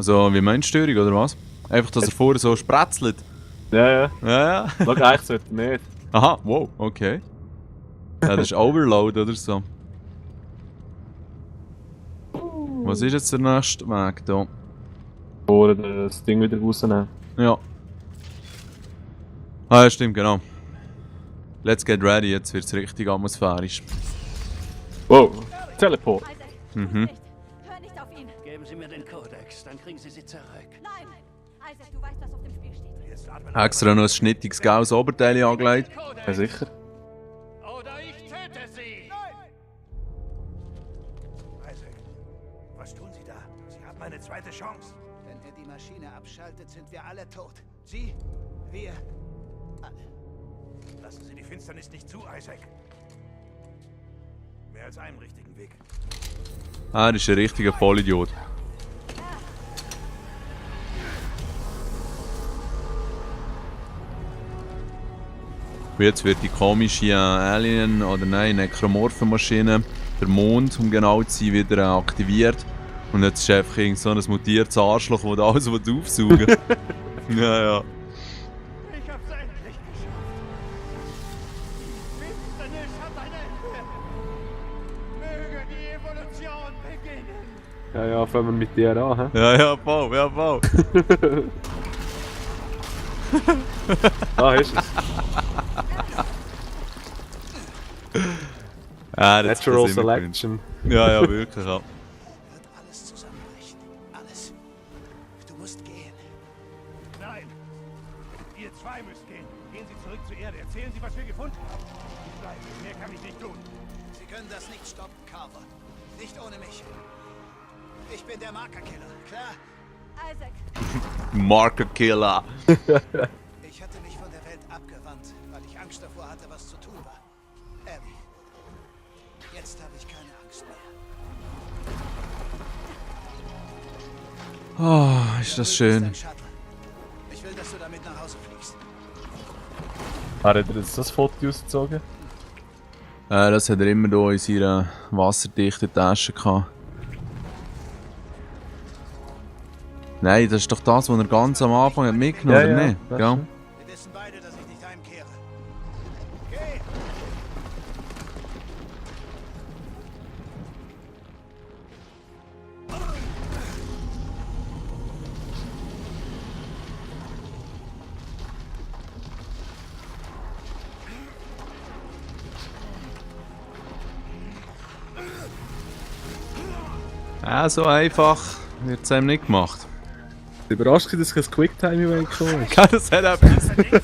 Also, wie meinst du Störung, oder was? Einfach, dass er vorher so spretzelt? Ja, ja. Ja, ja. Schau, eigentlich sollte er nicht. Aha, wow, okay. Ja, das ist Overload oder so. Was ist jetzt der nächste Weg da? Vorher das Ding wieder rausnehmen. Ja. Ah, ja, stimmt, genau. Let's get ready, jetzt wird's richtig atmosphärisch. Wow, Teleport. Isaac, Mhm. hör nicht auf ihn. Geben Sie mir den Kodex, dann kriegen Sie sie zurück. Nein! Isaac, du weißt, was auf dem Spiel steht. Jetzt atmen Extra noch ein schnittiges gelbes Oberteil angelegt. Ja, sicher. Oder ich töte Sie! Isaac, was tun Sie da? Sie haben eine zweite Chance. Wenn er die Maschine abschaltet, sind wir alle tot. Sie, wir, alle. Lassen Sie die Finsternis nicht zu, Isaac. Mehr als einen richtigen Weg. Ah, das ist ein richtiger Vollidiot. Und jetzt wird die komische Alien- oder nein, Nekromorphenmaschine, der Mond, um genau zu sein, wieder aktiviert. Und jetzt ist einfach irgend so ein mutiertes Arschloch, das alles aufsaugen will. Ja, ja. Ich hab's endlich geschafft! Die Finsternis hat ein Ende! Möge die Evolution beginnen! Ja, ja, fangen wir mit dir an, hä? Ja, ja, voll, ja, voll. Ah, ist es. Ja, das Natural ist immer Selection. gewünscht. Ja, ja, wirklich, ja. Wird alles zusammenbrechen. Alles. Du musst gehen. Nein! Ihr zwei müsst gehen. Gehen Sie zurück zur Erde. Erzählen Sie, was wir gefunden haben. Ich bleibe. Mehr kann ich nicht tun. Sie können das nicht stoppen, Carver. Nicht ohne mich. Ich bin der Markerkiller, klar? Isaac, Marker Killer. Ich hatte mich von der Welt abgewandt, weil ich Angst davor hatte, was zu tun war. Abby. Jetzt habe ich keine Angst mehr. Oh, ist das schön. Dein Shuttle. Ich will, dass du damit nach Hause fliegst. Hat er jetzt das Foto ausgezogen? Das hat er immer hier in seiner wasserdichten Tasche gehabt. Nein, das ist doch das, was er ganz am Anfang hat mitgenommen hat, Ja, oder ja, nicht? das Ja. stimmt. Wir wissen beide, dass ich nicht heimkehre. Geh! So einfach wird es einem nicht gemacht. Überrascht, dass kein Quicktime-Event gekommen ist. Ja, das hat etwas. Wir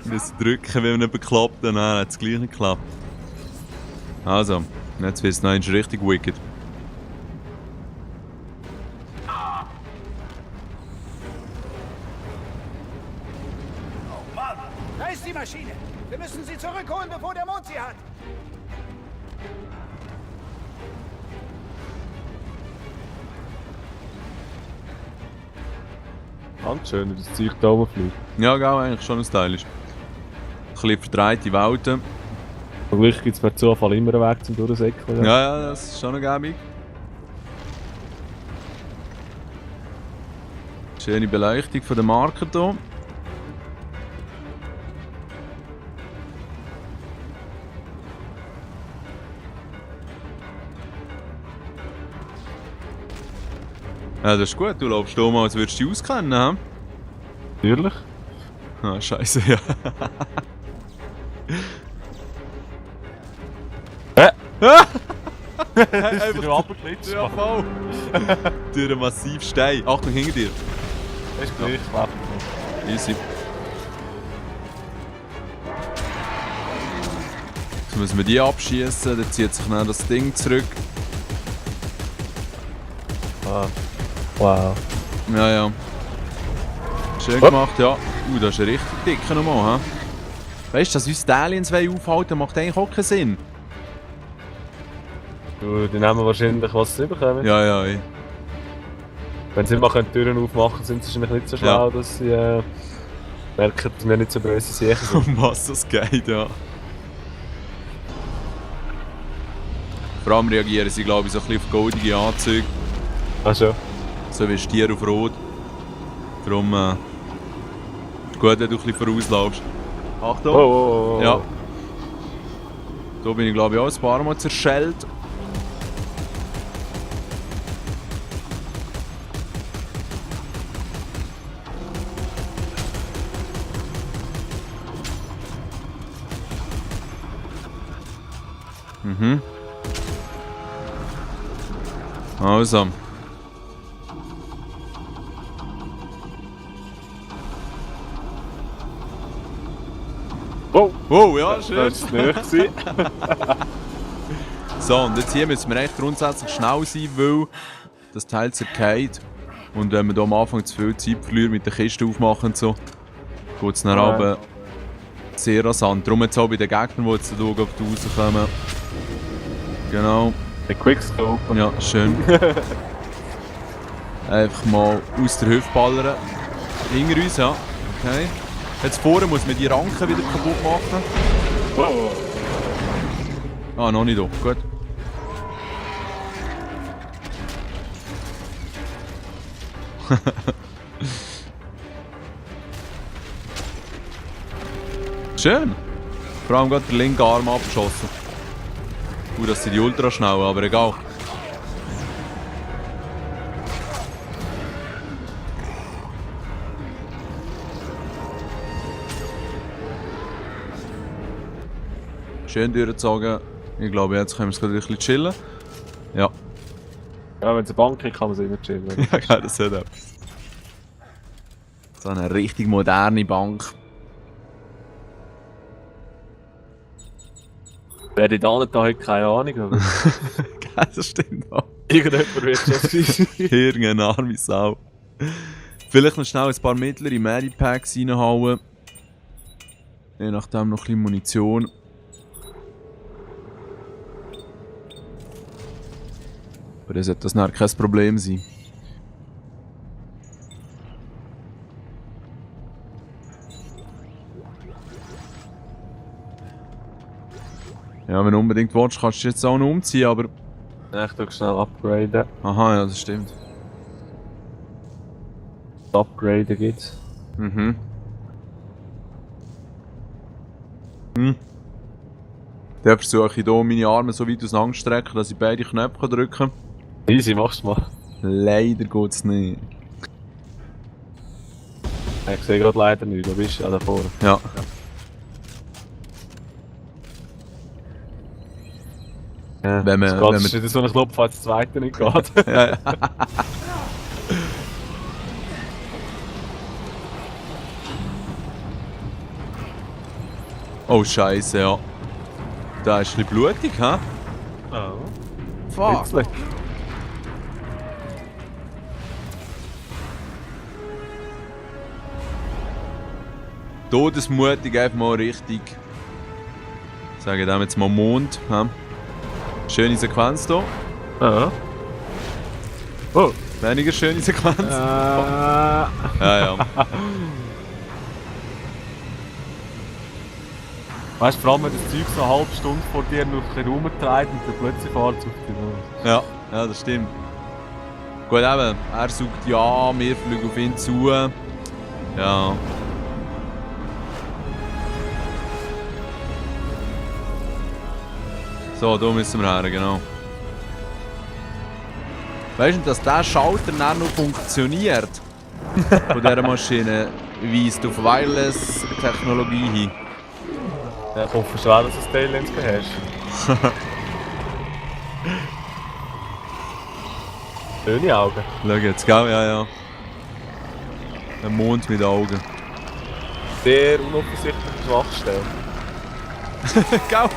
müssen drücken, wenn man nicht beklappt, dann hat es gleich nicht geklappt. Also, jetzt wird es noch einmal richtig wicked. Da ist die Maschine! Wir müssen sie zurückholen, bevor der Mond sie hat! Ganz schön, wie das Zeug da oben fliegt. Ja, genau, eigentlich schon ein stylisch. Ein bisschen verdrehte Welten. Und gleich gibt es per Zufall immer einen Weg zum Durchsäckeln. Ja, ja, das ist schon noch gäbig. Schöne Beleuchtung von der Marke hier. Ja, das ist gut. Du läufst hier mal, als würdest du dich auskennen, hä? Natürlich. Ah, scheiße, ja. Einfach nur runtergeklitscht. Ja, voll. Durch einen massiven Stein. Achtung, hinter dir. Das ist gleich. Easy. Jetzt müssen wir die abschießen, dann zieht sich dann das Ding zurück. Ah. Wow. Ja, ja. Schön gemacht, ja. Das ist ein richtig dicker nochmal, hä? Weißt du, dass uns die Aliens aufhalten macht eigentlich auch keinen Sinn. Du, die nehmen wahrscheinlich, was sie bekommen. Ja, ja, ey. Wenn sie mal Türen aufmachen können, sind sie wahrscheinlich nicht so schlau, Ja. dass sie merken, dass wir nicht so böse Sachen sind. Um was das geht, ja. Vor allem reagieren sie, glaube ich, so ein bisschen auf goldige Anzüge. Ach schon. So wie Stier auf Rot. Darum ist gut, wenn du ein bisschen vorauslaufst. Achtung! Oh. Ja. Da bin ich glaube ich auch ein paar Mal zerschellt. Mhm. Also. Oh, Oh, ja, schön. das war nicht gewesen. So, und jetzt hier müssen wir echt grundsätzlich schnell sein, weil das Teil zerfällt. Und wenn wir hier am Anfang zu viel Zeit verlieren mit der Kiste aufmachen und so, geht es dann Ja. aber sehr rasant. Darum jetzt auch bei den Gegnern, die jetzt da rauskommen. Genau. Der Quickscope. Ja, schön. Einfach mal aus der Hüfte ballern. Hinter uns, ja. Okay. Jetzt vorne muss man die Ranken wieder kaputt machen. Oh. Ah, noch nicht da. Gut. Schön. Vor allem gerade der linke Arm abgeschossen. Gut, das sind die ultra schnell, aber egal. Schön durchgezogen. Ich glaube, jetzt können wir es gerade ein bisschen chillen. Ja. Ja, wenn es eine Bank ist, kann man es immer chillen. Ja, geil, das hat etwas. So eine richtig moderne Bank. Wer die da nicht hat, keine Ahnung. Aber Geil, das stimmt auch. irgendjemand wird schon sein. Irgendeine arme Sau. Vielleicht noch schnell ein paar mittlere Medipacks reinhauen. Je nachdem noch ein bisschen Munition. Aber dann sollte das nachher kein Problem sein. Ja, wenn du unbedingt willst, kannst du jetzt auch noch umziehen, aber... Ja, ich tue schnell upgraden. Aha, ja, das stimmt. Das Upgraden gibt's. Mhm. Hm. Dann versuche ich hier meine Arme so weit auseinanderzustrecken, dass ich beide Knöpfe drücken kann. Easy, mach's mal. Leider geht's nicht. Ich sehe gerade leider nicht, du bist ja davor. Ja. Ja. Wenn man- Es geht, wenn es man- ist nicht so ein Knopf, als der zweite nicht geht. Ja, ja. Oh Scheiße, ja. Da ist ein bisschen blutig, hä? Oh. Fuck. Witzig. Todesmutig einfach mal richtig. Sagen wir jetzt mal Mond. Hä? Schöne Sequenz hier. Ah. Oh. Weniger schöne Sequenz. Ja, ja. Weißt du, vor allem wenn das Zeug so eine halbe Stunde vor dir noch ein bisschen rumtreibt und dann plötzlich fährt es auf dich los. Ja, ja, das stimmt. Gut, eben, er sucht ja, wir fliegen auf ihn zu. Ja. So, da müssen wir her, genau. Weißt du, dass dieser Schalter dann noch funktioniert? Von dieser Maschine weist auf Wireless-Technologie hin. Ja, ich hoffe schwer, dass du das Tail-Lens beherrschst. Schöne Augen. Schau jetzt, gell? Ja, ja. Ein Mond mit Augen. Sehr unoffensichtliche Schwachstelle. Gell?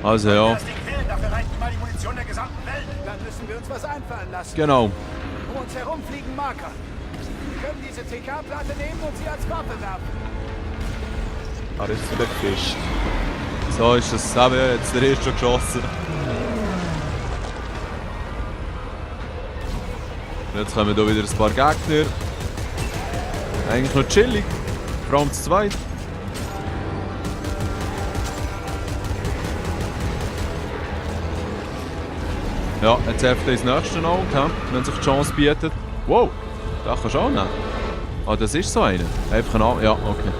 Also ja, Das Ding fehlen, dafür reicht nicht mal die Munition der gesamten Welt. Dann müssen wir uns was einfallen lassen. genau. Um uns herum fliegen Marker. Wir können diese TK-Platte nehmen und sie als Waffe werfen. Ah, das ist wieder gefischt. So ist das. Eben, jetzt der erste schon geschossen. Jetzt kommen hier wieder ein paar Gegner. Eigentlich noch chillig. Vor allem zu zweit. Ja, jetzt einfach ins nächste Auge, wenn sich die Chance bietet. Wow, da kannst du auch nehmen. Ah, das ist so einer. Einfach ein ja, okay.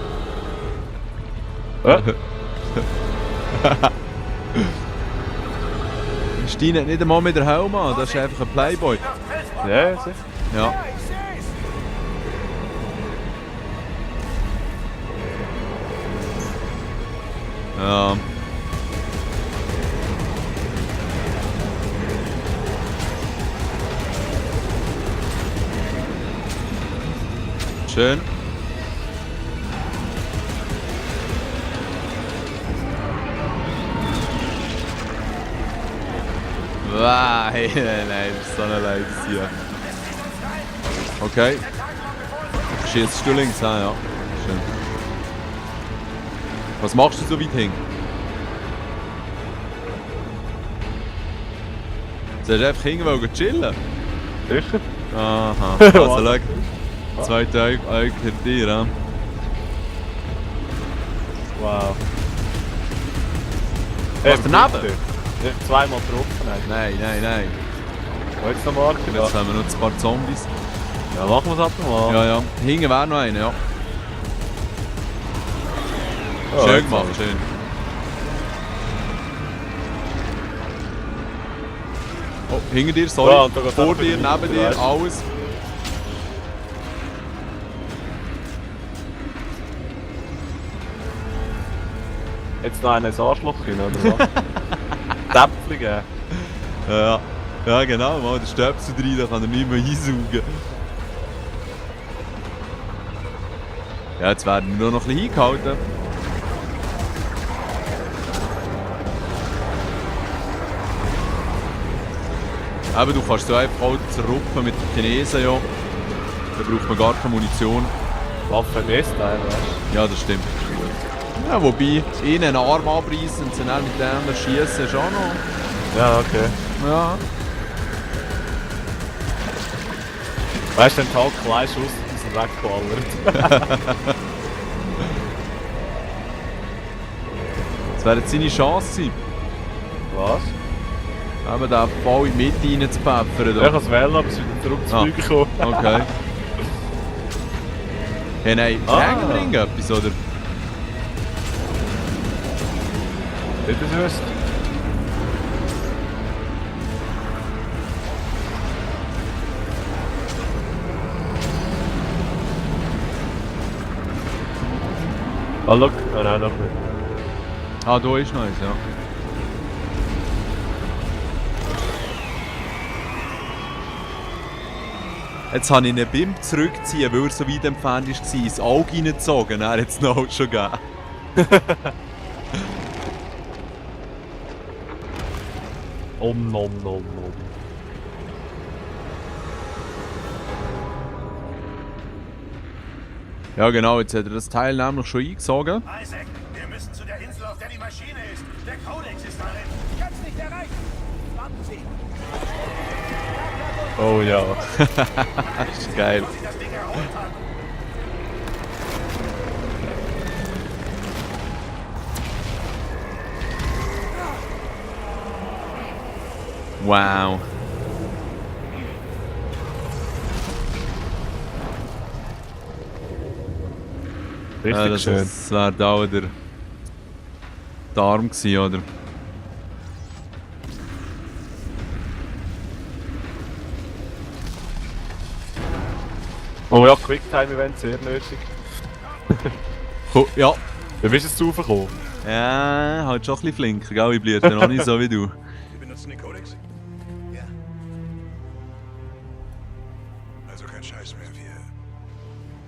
Stein hat nicht einmal mit der Helm an, das ist einfach ein Playboy. Ja, sicher. Ja. Ja. Schön. Wow, hey, nein, das ist so eine Leids hier. Okay. Schießt du links, ja. Schön. Was machst du so weit hin? Sollst du einfach hingehen chillen? Sicher? Aha, also schau. Zweite Auge hinter dir, ja. Wow. Was daneben? Nicht zweimal getroffen. Nein. Wolltest du noch marken? Jetzt haben wir noch ein paar Zombies. Ja, machen wir es einfach mal. Ja. Hinten wäre noch einer, ja. Oh, Schön jetzt gemacht, aber. schön. Oh, hinter dir, sorry. Ja, und da geht vor einfach dir, weiter, neben dir, weißt du. alles. Jetzt noch einen ins Arschloch hin, oder was? Täpfchen geben. Ja, genau, mal der Stöpsel rein, da kann er nicht mehr einsaugen. Ja, jetzt werden wir nur noch ein bisschen hingehalten. Aber du kannst so einfach auch zerruppen mit den Chinesen, ja. Da braucht man gar keine Munition. Waffe best, weißt du? Ja, das stimmt. Ja, wobei, ihnen einen Arm abreißen und sie dann mit dem schießen ist auch noch. Ja, okay. Ja. Weißt du, den Tag klein Schuss und sind weggeballert. Das wäre jetzt seine Chance sein, Was? eben da voll in die Mitte reinzupfeffern. Ich kann es wählen, aber es wieder zurück zu Flügen kommen. Okay. Hey, nein, Ah. hängen wir irgendetwas, oder? Nicht das wüsste. Ah, look. Ah, nein, noch nicht. Ah, da ist noch eins, ja. Jetzt habe ich ihn beim Zurückziehen, weil er so weit entfernt war, ins Auge reingezogen. Er hat es noch schon gegeben. Nom. Ja genau, jetzt hat er das Teil nämlich schon eingesogen. Isaac, wir müssen zu der Insel, auf der die Maschine ist. Der Codex ist darin. Ich kann's nicht erreichen. Warten Sie. Oh ja. Das ist geil. Wo Sie das Ding erholt haben. Wow. Richtig das schön. das wäre da auch der Arm gewesen, oder? Oh ja, Quicktime-Event sehr nötig. Ja. Wie bist du jetzt raufgekommen? Ja, halt schon ein bisschen flink, gell? Ich blühe noch nicht so wie du. Sie benutzen den Codex? Ja, Also kein Scheiß mehr.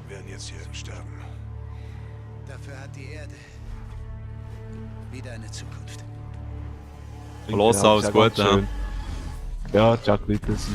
Wir werden jetzt hier sterben. dafür hat die Erde wieder eine Zukunft. Los, alles ist gut, ganz schön. Ja, Jack Littles.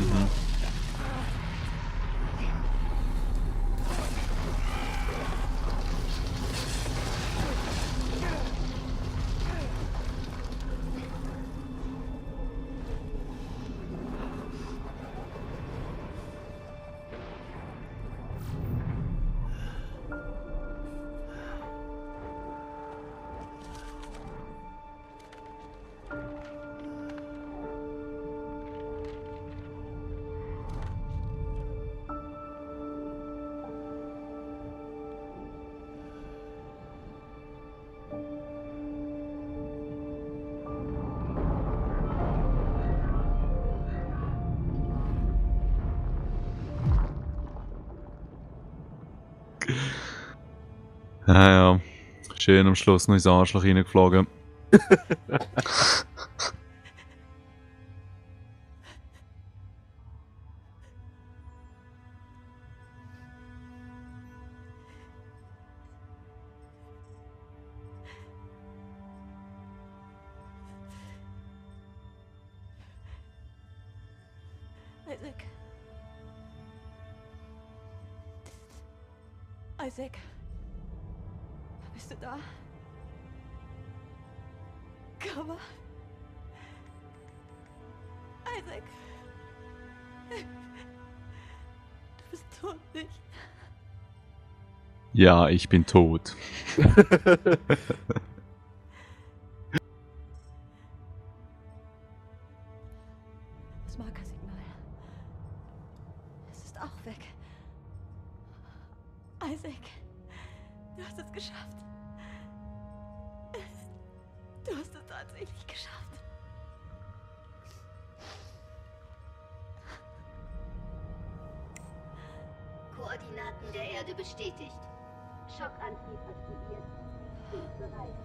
Ja. Schön am Schluss noch ins Arschloch reingeflogen. Isaac. Isaac. Bist du da? Cover. Isaac. Du bist tot, nicht? Ja, ich bin tot. Das Markersignal. Es ist auch weg. Isaac, du hast es geschafft. Du hast es tatsächlich geschafft. Koordinaten der Erde bestätigt. Schockantrieb aktiviert. Sind bereit.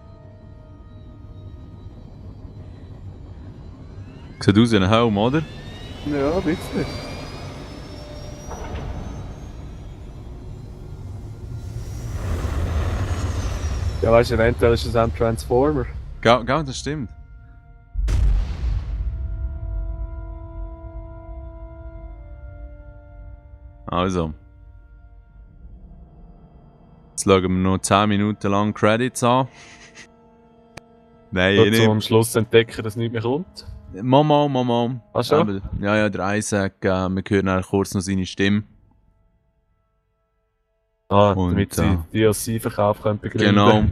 Sieht aus wie ein Helm, oder? Ja, ein bisschen. Ja, weißt du, eventuell ist es ein Transformer. Gell, das stimmt. Also. Jetzt schauen wir noch 10 Minuten lang Credits an. Nein, Und so am Schluss entdecken, dass nichts mehr kommt. Mama. Ach so? Aber, ja, der Isaac, wir hören dann kurz noch seine Stimme. Ah, Und, damit sie DLC-Verkauf können begründen. Genau.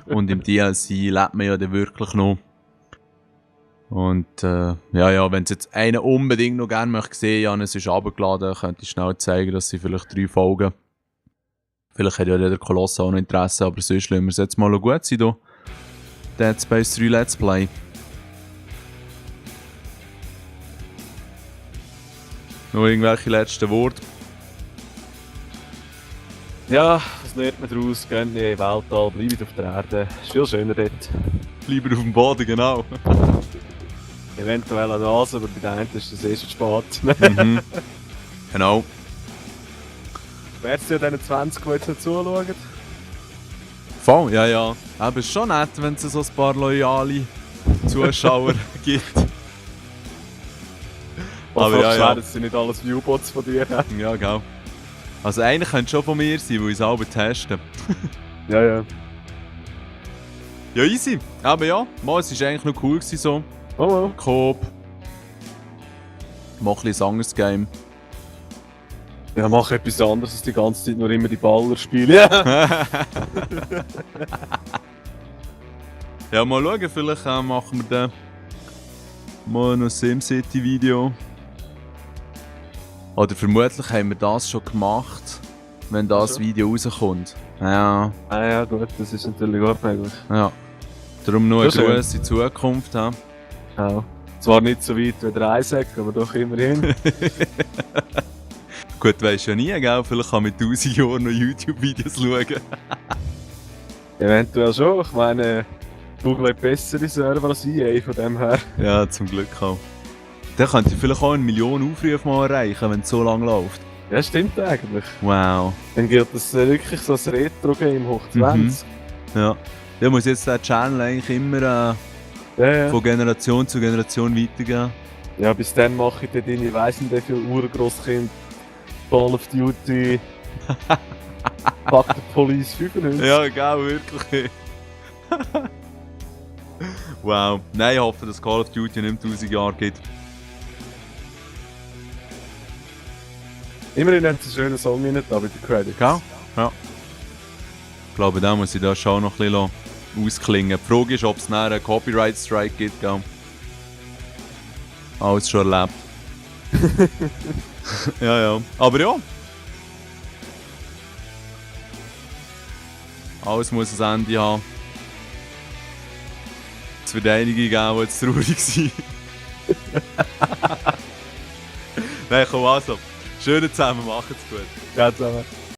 Und im DLC lebt man ja dann wirklich noch. Und ja, wenn es jetzt einer unbedingt noch gerne möchte sehen, ja, es ist runtergeladen, könnte ich schnell zeigen, dass sie vielleicht 3 Folgen. Vielleicht hat ja der Koloss auch noch Interesse, aber sonst lassen wir es jetzt mal gut sein hier. Dead Space 3 Let's Play. Noch irgendwelche letzten Worte? Ja, was lernt man daraus? Geht nicht in den Weltall, bleibt auf der Erde. Ist viel schöner dort. Lieber auf dem Boden, genau. Eventuell an das, aber bei der einen ist das eh schon spät. Mhm. Genau. Wärst du ja diesen 20, die jetzt noch zuschauen? Voll, ja. Aber es ist schon nett, wenn es so ein paar loyale Zuschauer gibt. Aber ja. das sind nicht alles Viewbots von dir. Ja, genau. Also eigentlich könnte es schon von mir sein, weil ich es selber testen. Ja. Ja, easy. Aber ja, mal, es war eigentlich noch cool gewesen, so. Oh. Coop. Mach ein anderes Game. Ja, mach etwas anderes als die ganze Zeit nur immer die Baller spielen. Ja. Ja, mal schauen, vielleicht machen wir dann mal noch ein SimCity-Video. Oder vermutlich haben wir das schon gemacht, wenn das Video rauskommt. Ja. Ah ja, gut, das ist natürlich auch möglich. Ja. Darum nur eine Das ist schön. grosse Zukunft. Ja. Ja. Zwar nicht so weit wie der Isaac, aber doch immerhin. Gut, weisst ja nie, gell? Vielleicht kann man mit 1000 Jahren noch YouTube-Videos schauen. Eventuell schon. Ich meine, Google hat bessere Server als EA, von dem her. Ja, zum Glück auch. Dann könnt ihr vielleicht auch 1 Million Aufrufe mal erreichen, wenn es so lange läuft. Ja, stimmt eigentlich. Wow. Dann gilt das wirklich so als Retro-Game hoch 20. Ja. Da muss jetzt der Channel eigentlich immer Ja. von Generation zu Generation weitergehen. Ja, bis dann mache ich dann deine, ich weiss nicht, wie viele Urgroßkind Call of Duty Fuck the Police 95. Ja, genau, wirklich. Wow. Nein, ich hoffe, dass Call of Duty nicht 1000 Jahre geht. Immerhin hat es einen schönen Song rein, da mit den Credits. Gell? Ja. Ich glaube, da muss ich das schon noch ein bisschen ausklingen. Die Frage ist, ob es nachher einen Copyright-Strike gibt. Gell? Alles schon erlebt. Ja. Aber ja. Alles muss ein Ende haben. Es wird einige geben, die jetzt traurig sind. Nein, komm also. Schönen zusammen, macht's gut. Ja, zusammen.